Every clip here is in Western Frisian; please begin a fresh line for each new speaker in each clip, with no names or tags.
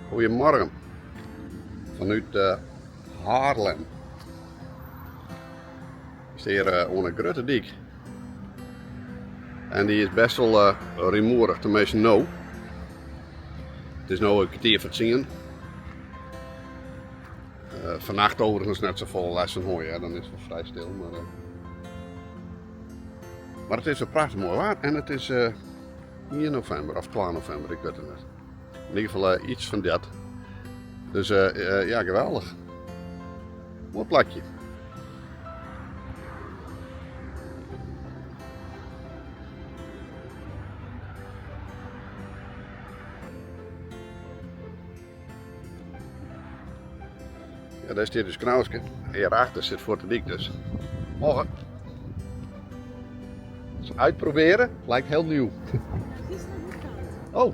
Goedemorgen fanút Haarlem. Ik sta hjir oan 'e grutte dyk en dy is best wol rumoerich, teminsten no. It is no in kertier foar tsien. Fannacht overigens net safolle lêst fan hân, hear, dan is it wol frij stil. Mar, mar it is in prachtich moai waar en it is ien novimber of twa novimber, ik wit it net. Yn ieder gefal iets fan dat. Dus ja, geweldich. Moai plakje. Ja, dêr stiet ús Knauske. Hjirachter sit fuort de dyk dus. Morgen. Dus uitproberen lijkt heel nieuw.
Gisteren goed koud.
Oh,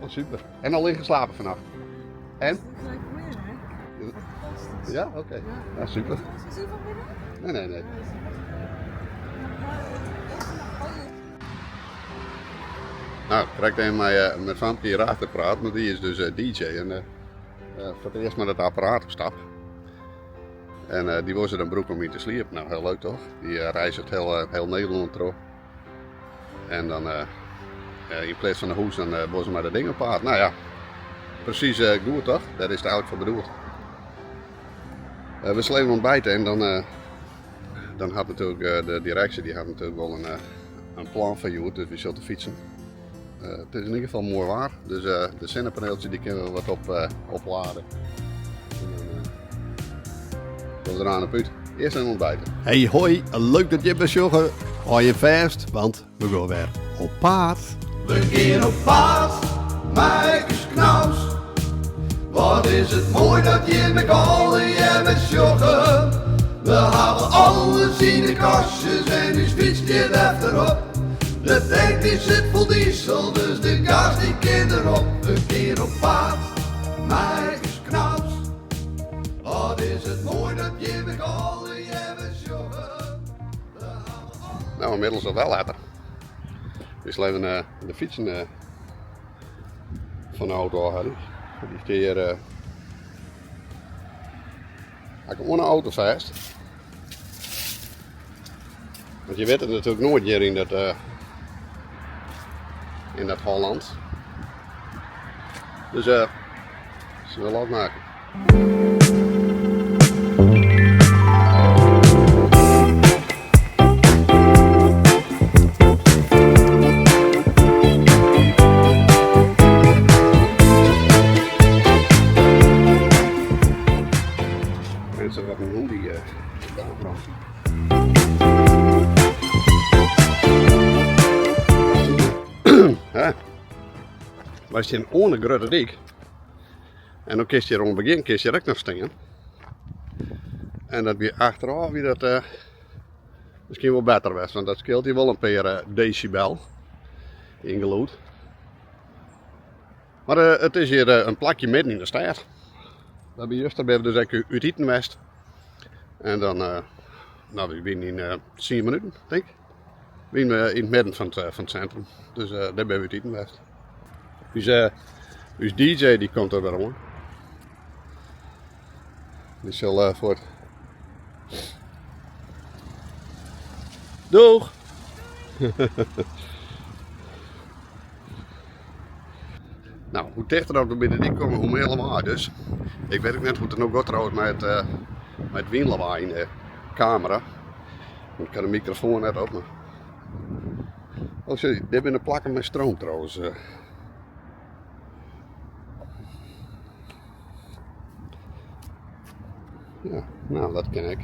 oh super. En al ingeslapen vannacht. En?
Gelijk weer, hè? Fantastisch.
Ja, oké. Okay.
Ja.
Ja, super.
Heb je ons gezien vanmiddag?
Nee, nee, nee. Nou, krekt even mei, mei Famke hierachter praat, want dy is dus DJ en foar it earst mei dat apparaat op stap. En dy wol se dan brûke om yn te sliepen. Nou, hiel leuk toch? Dy reizget hiel, hiel Nederlân troch. En dan yn pleats fan de hûs, dan wol se mei dat ding op paad. Nou ja, presys goed toch? Dêr is it eigenlik foar bedoeld. We sille even ontbijten en dan, dan hat natuerlik de direksje dy hat natuerlik wol in, in plan foar hjoed, dus we sille te fytsen. It is yn ieder gefal moai waar, dus de sinnepaneeltsjes dy kinne we wat op, oplade. En dan uh, we eraan op út. Earst even ontbijten.
Hey hoi, leuk dat je besjogge. Hou je fêst, want we gean wer op paad.
We gean op paad, mei ús Knaus. Wat is it moai dat jimme allegear sjogge. We hawwe alles yn de kastjes en ús fyts stiet efterop. De tank dy sit fol diesel, dus de gas dy kin derop. We gean op paad, mei ús Knaus. Wat is it moai dat jimme allegear sjogge. We hawwe alles.
Nou, inmiddels al wel letter. We sille even de fytsen fan de auto ôfhelje. Dy stean hjir uh, oan de auto fêst. Want je wit it natuerlik noait hjir yn dat, uh, yn dat Holland. Dus uh, zullen we losmaken. Mensen, wat een hond die uh, Wy stean oan de grutte dyk. En dan kinst hjir oan it begjin kinst hjir ek noch stean. En dat wie achterôf wie dat uh, miskien wol better west, want dat skeelt hjir wol in pear uh, decibel yn gelûd. Mar uh, it is hjir in plakje midden yn de stêd. We binne juster binne we dus ek út iten west. En dan, nou, we wiene yn 10 minuten, tink ik. Wiene we yn it midden fan it, fan it sintrum. Dus dêr binne we út iten west. Us, ús DJ dy komt der wer oan. Dy sil uh, fuort. Doeg! nou, hoe tichter dat we by de dyk komme, hoe mear lawaai dus. Ik wit ek net hoe't it no giet trouwens mei it, uh, mei it wynlawaai yn de kamera. Ik kan de mikrofoan net op, mar... Oh, sorry, dit binne de plakken mei stroom trouwens. Eh. Ja, nou, dat ken ik.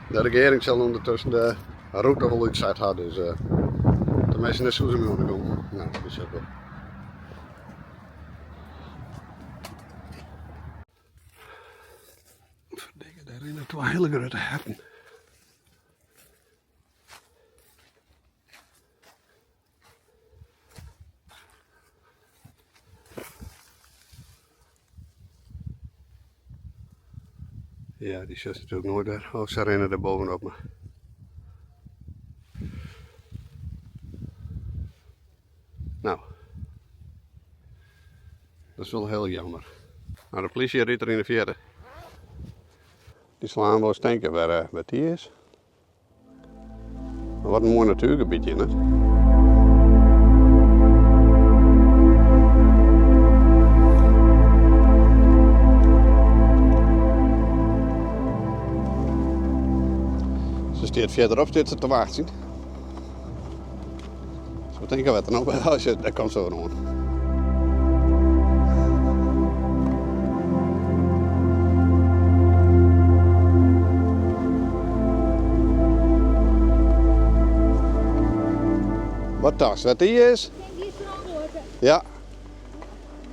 De regering sil ûndertusken de rûte wol útset ha, dus uh, teminsten dêr soe se mei oan de gong. Nou, dat is wel. Verdikke, dêr rinne twa hiele grutte herten. Ja, dy sjochst natuerlik noait wer. Oh, se rinne der bovenop, mar. Nou. Dat is wol hiel jammer. No, de plysje rydt der yn de fierte. Dy slaan wol eens tinke wêr't dy is. Mar wat in moai natuergebiet hjir, net? Se stiet fierderop stiet se te wachtsjen. Se tinke wat der no by is, dêr komt se wer oan. Wat tochtst, wêr't dy is? Ja.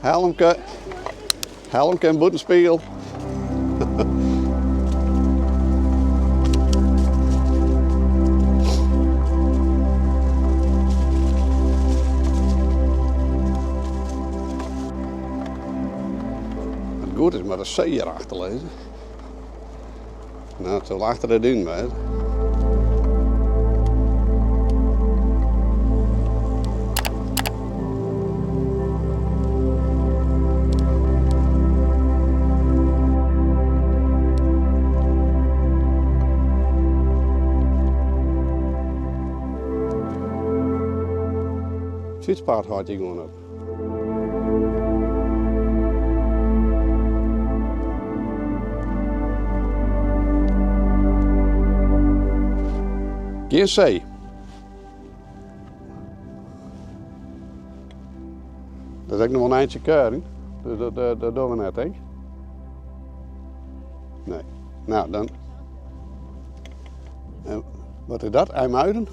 Helmke. Helmke en bûtenspegel. Wat goed is, moat de see hjir achter lizze. No, it sil achter de dunen wêze. It fytspaad hâldt hjir gewoan op. Gjin see. Dat is ek noch wol in eintsje kuierjen, dus dat, eh, dat dogge we net, tink Nee. Nou, dan. En wat is dat? IJmuiden?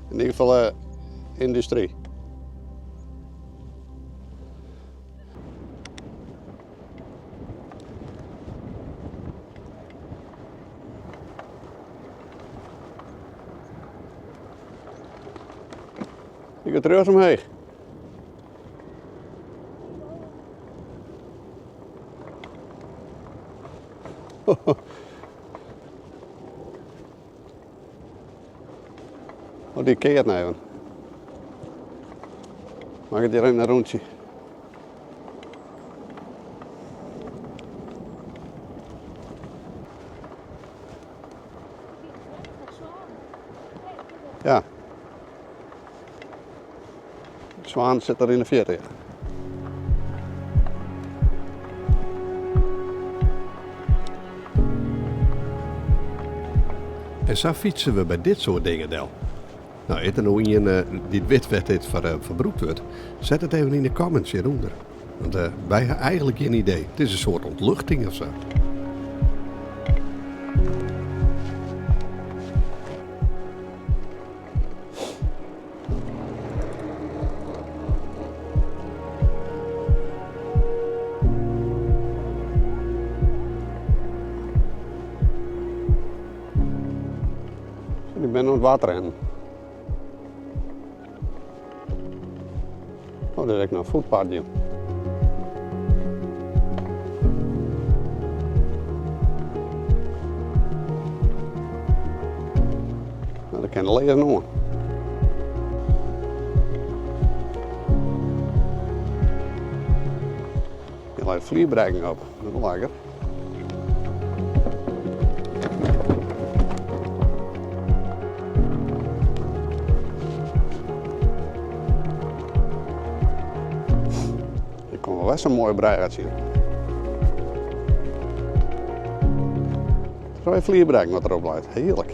In ieder geval yndustry. Ik ga terug omheech. Oh, dy keart no even. Makket hjir even in rûntsje. Ja. De swan sit der yn de fierte.
En sa fytse we by dit soart dingen del. No, is der no ien dy't wit wêr't dit foar brûkt wurdt, set it even yn de comments hjirûnder. Want wy ha eigenlik gjin idee. It is in soart ûntluchting of sa.
Ik bin oan it waadrinnen. Oh, dêr is ek noch in foetpaad. No, dat kin de leazen oan. Hjir leit flierbrekken op, dat is lekker. Ik kom wol wer sa'n moaie brêge tsjin. Trije flierbrekken wat derop leit, hearlik.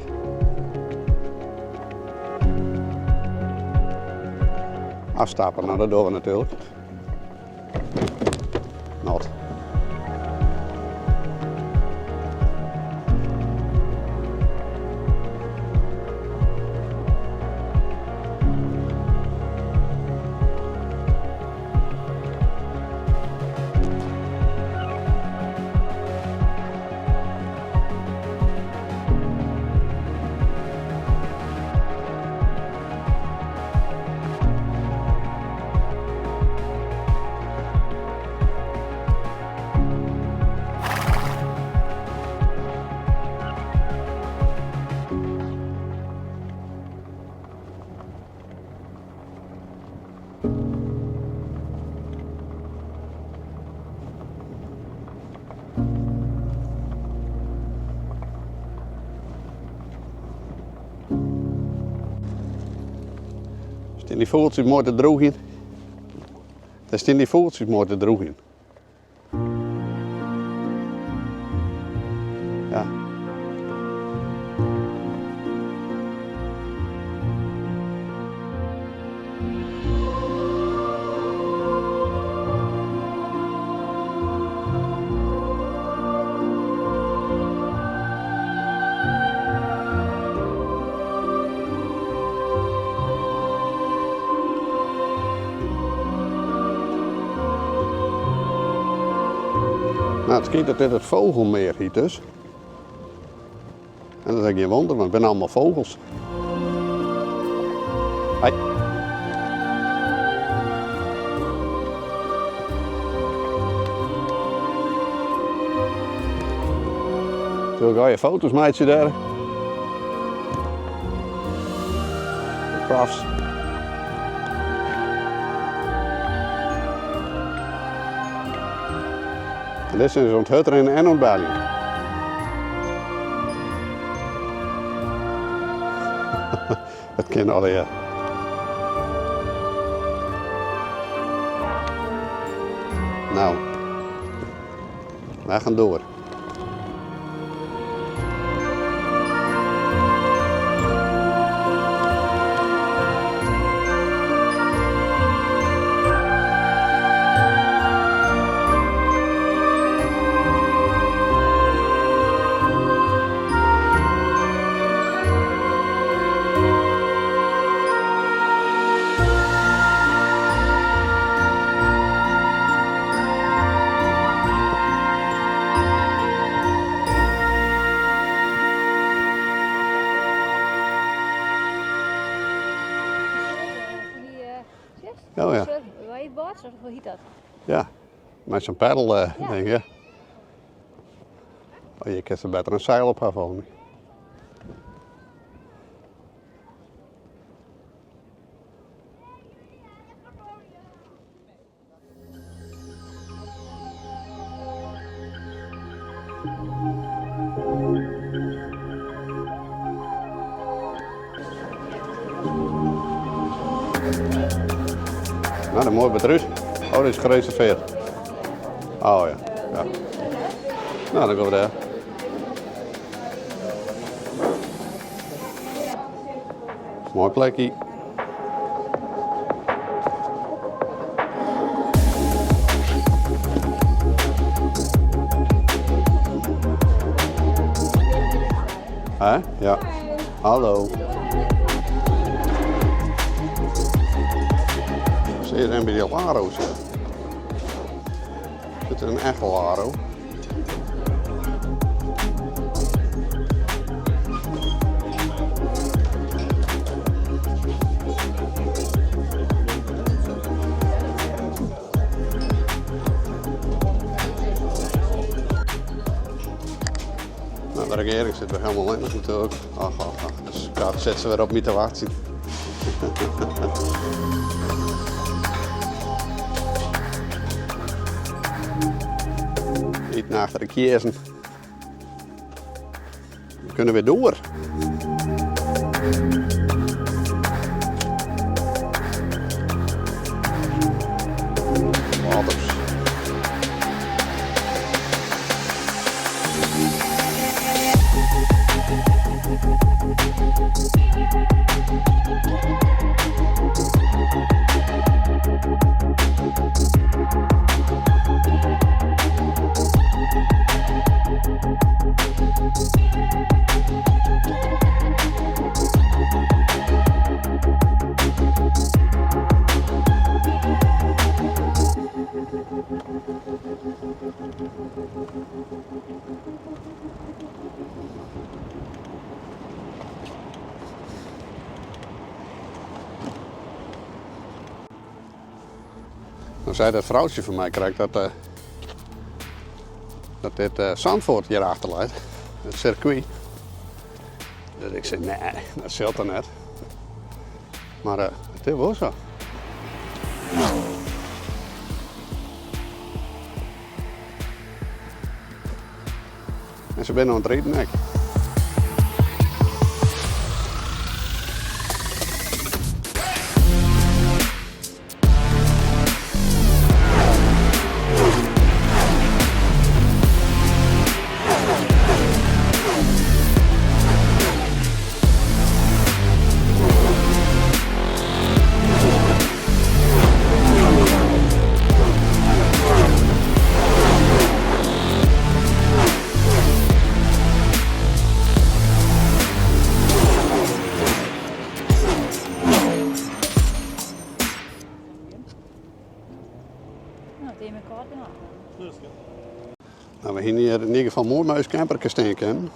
Afstappen, no dat dogge we natuerlik. Not. Stean dy fûgeltsjes moai te drûgjen. Dêr stean dy fûgeltsjes moai te drûgjen. Ja. Nou, it skynt dat dit it Vogelmeer hjit dus. En dat is ek gjin wonder, want it binne allemaal fûgels. Hoi. Sil ik je foto's meitsje dêr? De profs. En dit is oan it hurdrinnen en oan it beljen. It kin allegear. Nou, wy gean door. Oh ja.
Waveboards, of hoe heet dat?
Ja, mei sa'n peddel ja. Denk ik. Oh, je kinst der better in seil op ha folgens my. Nou, dan mooi bedrijf. Oh, dit is gereserveerd. Oh ja. Ja. Nou, dan gaan we daar. Mooi plekje. Hè? Ja. Hallo. Zie je dan bij die Laro zitten? Zit er een echte Laro? Nou, de regering sit wer hielendal allinnich natuerlik. Ach, ach, ach. Dus kaart sit se wer op my te wachtsjen. Iten achter de kiezen. We kunnen weer door. Waters. Dan sei dat froutsje fan my krekt dat, eh, dat dit uh, Zandvoort hjir achter leit, it sirkwy. Dus ik sei, nee, dat sil toch net. Mar uh, it is wol sa. En se binne oan it riden ek. we hiene hjir yn ieder gefal moai mei ús camperke stean kinnen.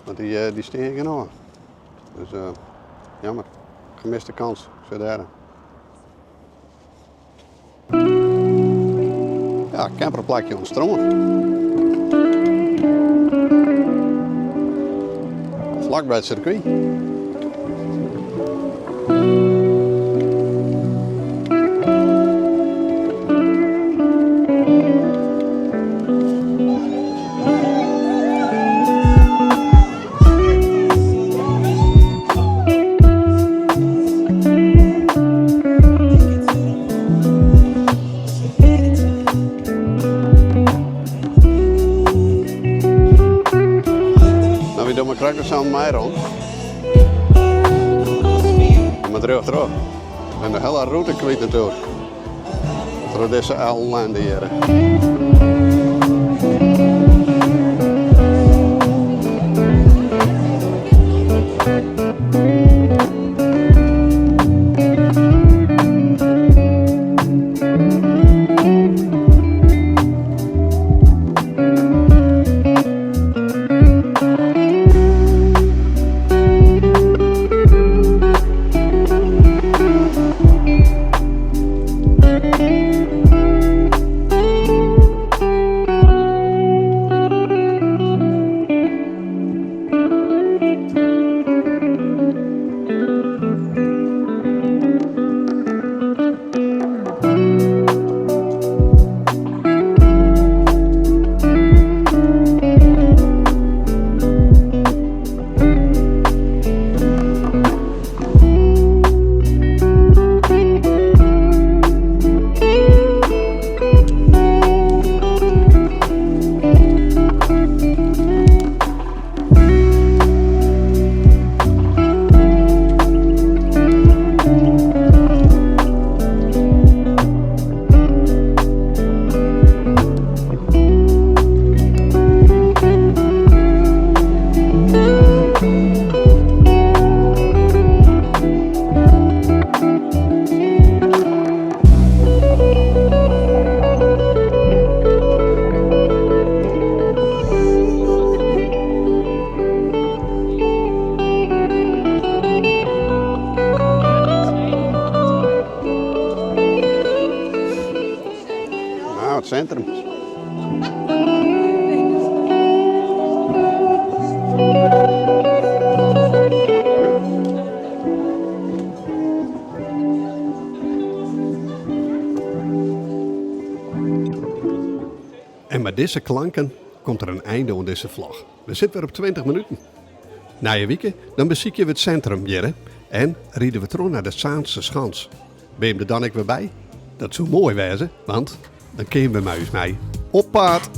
Want dy, dy stean genôch. Dus jammer. Gemiste kans. Sjoch dêr. Ja, camperplakje oan it strân. Flak by it sirkwy. No, wy dogge mar krekt wer sa'n mei rûn. Mar rjochterop. En de hiele rûte kwyt natuerlik. Troch dizze ellende hjir. Nou, it sintrum.
En mei dizze klanken komt der in einde oan dizze vlog. We sitte wer op 20 minuten. Nije wike dan besykje we it sintrum hjirre en ride we troch nei de Zaanse Schans. Binne jim der dan ek wer by? Dat soe moai wêze, want dan kinne jim mei ús mei op paad.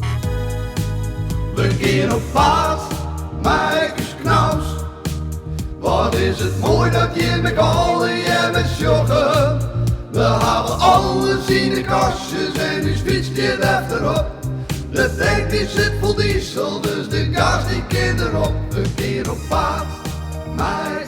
We gean op paad mei ús Knaus. Wat is it moai dat jim ek allegear sjogge. We hawwe alles yn de kastjes en ús fyts stiet efterop. De tank dy sit fol diesel, dus de gas dy kin derop. We gean op paad mei.